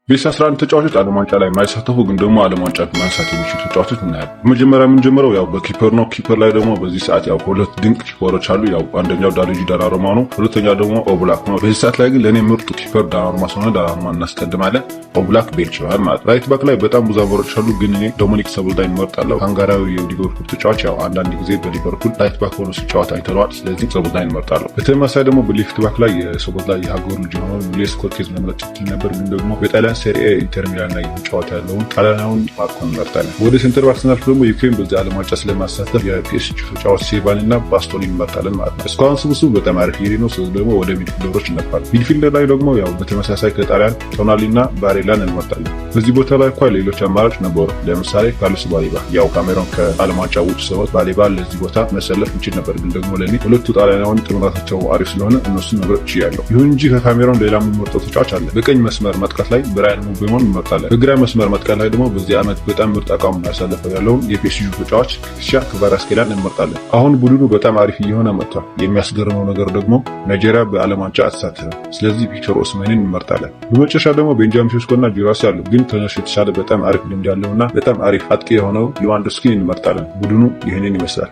Best 11 ተጫዋቾች ዓለም ዋንጫ ላይ የማይሳተፉ ግን ደግሞ ዓለም ዋንጫ ማንሳት የሚችሉ ተጫዋቾች እናያለን። መጀመሪያ የምንጀምረው ያው በ keeper ነው። Keeper ላይ ደግሞ በዚህ ሰዓት ያው ሁለት ድንቅ keeper ኦች አሉ። ያው አንደኛው ጃንሉጂ ዶናሩማ ነው፣ ሁለተኛው ደግሞ ኦብላክ ነው። በዚህ ሰዓት ላይ ግን ለእኔ ምርጡ keeper ዶናሩማ ስለሆነ ዶናሩማ እናስቀድማለን። ኦብላክ bench ይሆናል ማለት ነው። Right back ላይ በጣም ብዙ አማራጮች አሉ፣ ግን እኔ ዶሚኒክ ሶቦዝላይን እመርጣለሁ። ሃንጋሪያዊ የሊቨርፑል ተጫዋች ያው አንዳንድ ጊዜ በሊቨርፑል right back ሆኖ ሲጫወት አይተነዋል። ስለዚህ ሶቦዝላይን እመርጣለሁ። በተመሳሳይ ደግሞ በ left back ላይ የሶቦዝላይ የሀገሩ ልጅ የሆነው ሚሎስ ኬርኬዝ መምረጥ ይችል ነበር፣ ግን ደግሞ በጣሊያን ሴሪኤ ኢንተር ሚላን ላይ እየተጫወተ ያለውን ጣሊያናውን ማርኮን እንመርጣለን። ወደ center back ስናልፍ ደግሞ ዩክሬን በዚህ ዓለም ዋንጫ ስለማትሳተፍ የፒኤስጂ ተጫዋች ሲቫን እና ባስቶኒ እንመርጣለን ማለት ነው። እስካሁን ስብስቡ በጣም አሪፍ እየሄደ ነው። ስለዚህ ደግሞ ወደ midfielder ኦች እናልፋለን። Midfielder ላይ ደግሞ ያው በተመሳሳይ ከጣሊያን ቶናሊ እና ባሬላን እንመርጣለን። በዚህ ቦታ ላይ እንኳ ሌሎች አማራጭ ነበሩ። ለምሳሌ ካርሎስ ባሌባ፣ ያው ካሜሮን ከዓለም ዋንጫ ውጭ ስለሆነ ባሌባ ለዚህ ቦታ መሰለፍ እንችል ነበር። ግን ደግሞ ለእኔ ሁለቱ ጣሊያናውያን ጥምረታቸው አሪፍ ስለሆነ እነሱን መምረጥ ችያለሁ። ይሁን እንጂ ከካሜሮን ሌላ የምንመርጠው ተጫዋች አለ። በቀኝ መስመር ማጥቃት ላይ ብራያን ምቤሞን እንመርጣለን። በግራ መስመር ማጥቃት ላይ ደግሞ በዚህ ዓመት በጣም ምርጥ አቋም ያሳለፈው ያለውን የፒኤስጂ ተጫዋች ክቪቻ ክቫራትስኬሊያን እንመርጣለን። አሁን ቡድኑ በጣም አሪፍ እየሆነ መጥቷል። የሚያስገርመው ነገር ደግሞ ናይጄሪያ በዓለም ዋንጫ አትሳተፍም። ስለዚህ ቪክተር ኦስሜንን እንመርጣለን። በመጨረሻ ደግሞ ቤንጃሚን ሼሽኮ እና ጂራሲ አሉ። ግን ከነሱ የተሻለ በጣም አሪፍ ልምድ ያለውና በጣም አሪፍ አጥቂ የሆነው ሌዋንዶስኪን እንመርጣለን። ቡድኑ ይህንን ይመስላል።